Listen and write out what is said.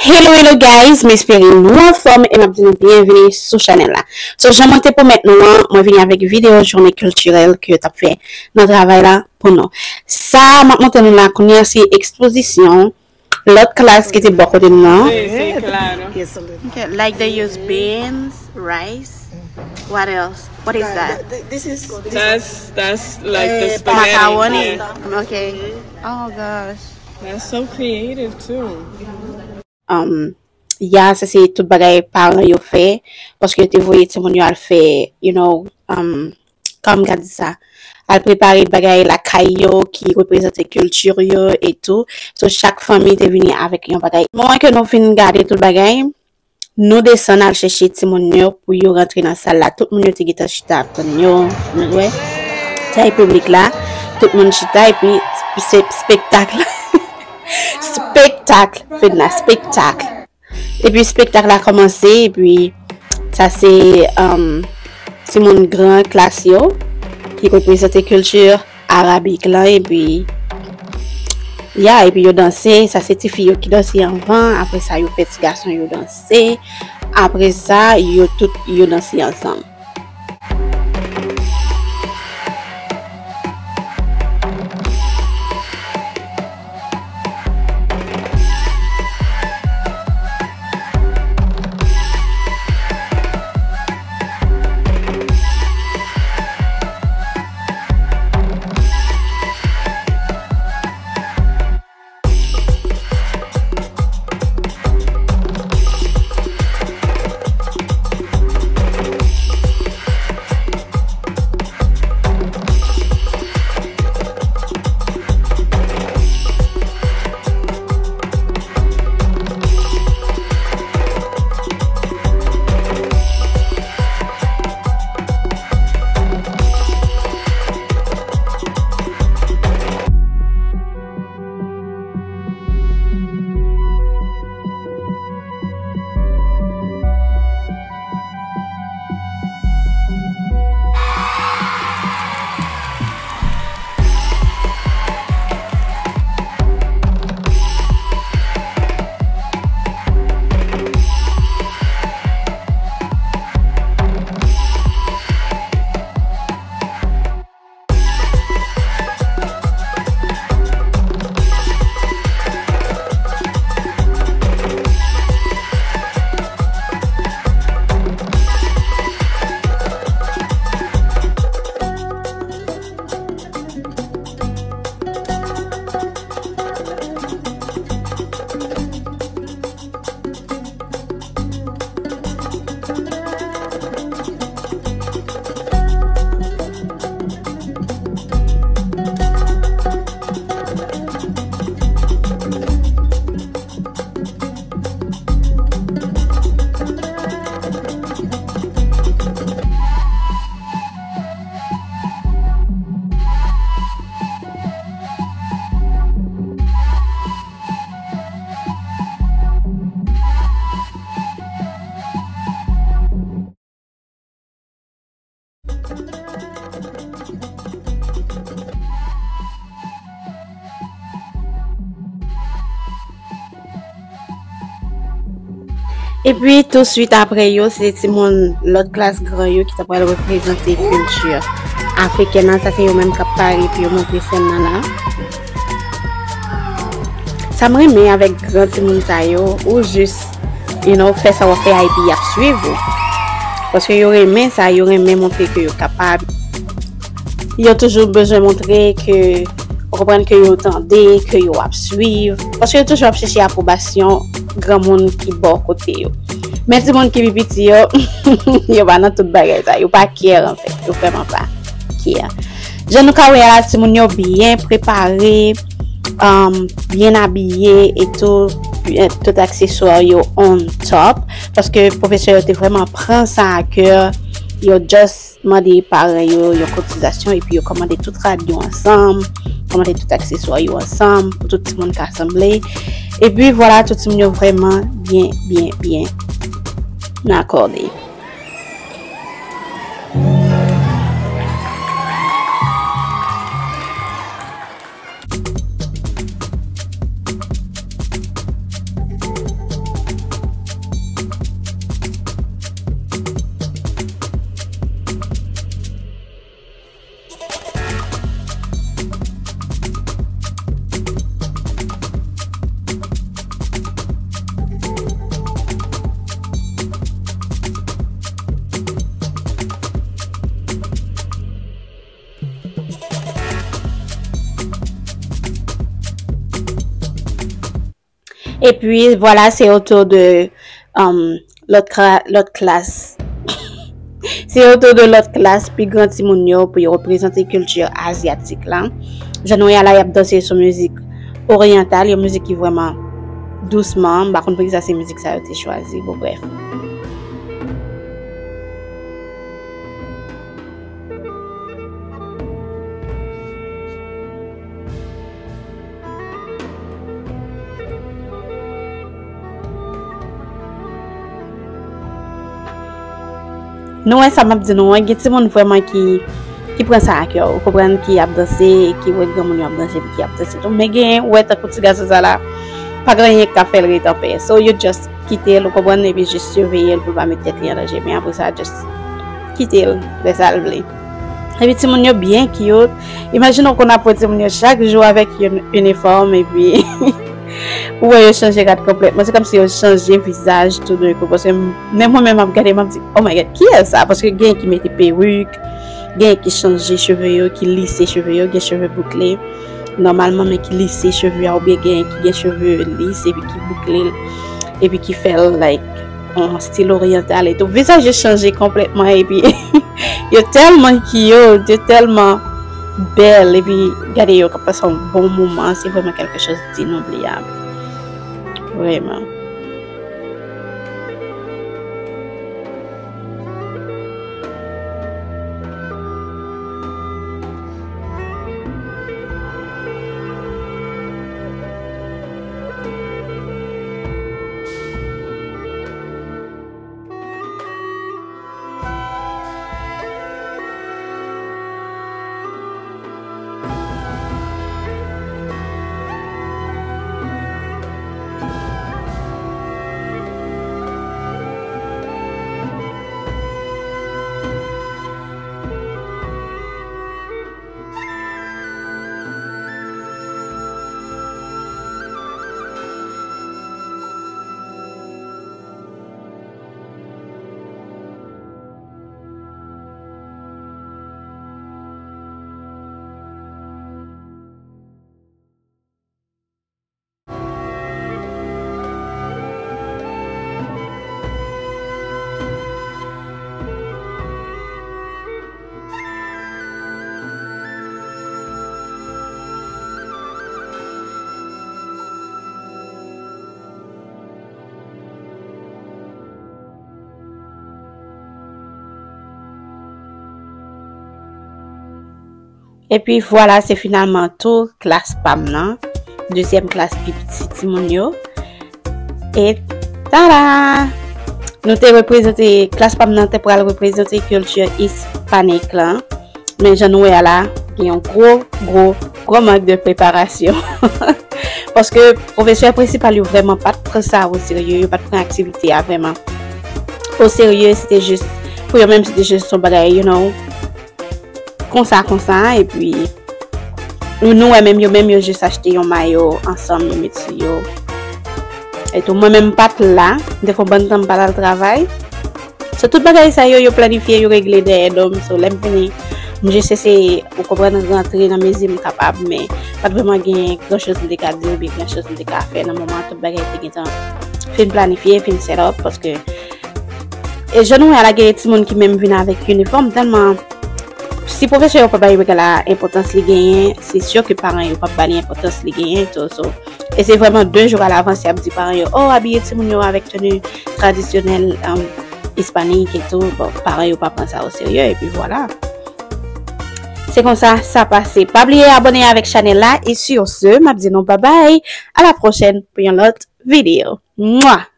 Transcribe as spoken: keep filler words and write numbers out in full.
Hello, hello guys, m espere nou anfòm e m ap di nou byenvini sou chanèl la. So, jan mwen te pwomèt nou an, mwen vini avèk videyo jounen kiltirèl ke yo t ap fè nan travay la pou nou. Sa m ap montre nou la kounye a se ekspozisyon lòt klas ki te bò kote m nan. Sí, sí, claro. Okay, like they use beans, rice. What else? What is that? That's, that's like the spaghetti. Macaroni. Yeah. Okay. Oh gosh. That's so creative too. Um, ya, sa se tout bagay paran yo fè, paske yo te voye timoun yo al fè, you know, um, kòman m ka di sa, al prepare bagay lakay yo ki reprezante kilti yo e tou. So, chak fanmi te vini avèk yon bagay. Moman ke nou fin gade tout bagay, nou desann al chèche timoun yo pou yo rantre nan sal la. Tout moun yo te gentan chita ap tann yo. Nou wè, sa e piblik la. Tout moun chita epi se spektak la. Spektak, Fedna, spektak. Epi spektak la kòmanse, epi sa se, um, timoun gran klas yo ki reprezante kilti arabik lan, epi, ya, epi yo danse, sa se tifi yo ki danse anvan, apre sa yo fè ti gason yo danse, apre sa yo tout yo danse ansanm. Epi, touswit apre yo, se timoun lòt klas gran yo ki ta pral reprezante kilti afriken nan. Sa se yo menm k ap pare pou yo monte sèn nan la. Sa m renmen avèk gran timoun sa yo, ou jis, you know, fè sa w ap fè a epi y ap swiv ou. Paske yo renmen sa, yo renmen montre ke yo kapab. Yo toujou bezwen montre ke, ou konprann, ke yo tande, ke yo ap swiv. Paske yo toujou ap chèche apwobasyon granmoun ki bò kote yo. Men timoun ki pi piti yo, yo pa nan tout bagay sa. Yo pa care, anfèt. Yo vrèman pa care. Jan nou ka wè a la, timoun yo byen prepare, um, byen abiye e tou, byen, tout akseswa yo on top. Paske pwofesè yo te vrèman pran sa a kè, yo just mande paran yo yon kotizasyon, epi yo kòmande tout rad yo ansanm, kòmande tout akseswa yo ansanm, pou tout timoun ka sanble. Epi vwala, tout timoun yo vrèman byen, byen, byen akòde. Epi, vwala, se otou de, um, lòt kla-, lòt klas. Se otou de lòt klas, pi gran timoun yo, pou yo reprezante kilti azyatik la. Jan nou wè a la, y ap danse sou mizik oryantal, yon mizik ki vrèman dousman. M pa konn poukisa se mizik sa yo te chwazi, bon, brèf. Nou wè sa m ap di nou an, gen timoun vrèman ki, ki pran sa a kè, ou konprann, ki ap danse, ki wè granmoun yo ap danse, epi ki ap danse tou. Men gen, ou wè, tankou ti gason sa la, pa gen anyen k ka fè l ret anpè. So, you just kite l, ou konprann, epi jis siveye l pou l pa met tèt li an danje. Men apre sa, just kite l, fè sa l vle. Epi timoun yo byen cute. Imajine w konn ap wè timoun yo chak jou avèk yon inifòm, epi ou wè yo chanje rad konplètman. Se kòmsi yo chanje vizaj toudenkou. Paske m, menm mwen menm ap gade, m ap di, "Oh my God, kiyès sa?" Paske gen ki mete perik, gen ki chanje cheve yo, ki lise cheve yo, gen cheve boukle nòmalman, men ki lise cheve a, oubyen gen ki gen cheve lis epi ki boukle l, epi ki fè l, like, yon stil oryantal etou. Vizaj yo chanje konplètman, epi yo tèlman cute, yo tèlman bèl, epi gade yo k ap pase yon bon moman, se vrèman quelque chose d'inoubliable. Vrèman. Epi vwala, se finalman tou klas pa m nan. Dezyèm klas pi piti timoun yo. E tada! Nou te reprezante, klas pa m nan te pral reprezante kilti ispanik lan. Men jan nou wè a la, gen yon gwo, gwo, gwo mank de preparasyon. Paske pwofesè prensipal yo vrèman pa t pran sa o serye, yo pa t pran aktivite a vrèman o serye, se te jis, pou yo menm, se te jis yon bagay, you know, konsa, konsa, epi nou wè menm yo menm, yo jis achte yon mayo ansanm, yo met sou yo. Etou, mwen menm, m pa t la, m te fè yon bann tan m pa t al travay. So, tout bagay sa yo, yo planifye, yo regle dèyè do m. So, lè m vini, m jis eseye, ou konprann, rantre nan mezi m kapab, men pa t vrèman gen gran choz m te ka di oubyen gran choz m te ka fè nan moman an. Tout bagay te gentan fin planifye, fin set up, paske, e jan nou wè a la, gen timoun ki menm vin avèk inifòm, tèlman, si pwofesè yo pa bay bagay la enpòtans li genyen, se si ke paran yo p ap ba li enpòtans li genyen tou. So, e se vrèman de jou alavans y ap di paran yo, "Oh, abiye timoun yo avèk teni tradisyonèl, um, ispanik etou." Bon, paran yo pa pran sa o serye, epi vwala. Se konsa sa pase. Pa bliye abòne avèk chanèl la, e sur ce, m ap di nou babay, à la prochaine pou yon lòt videyo. Mwa!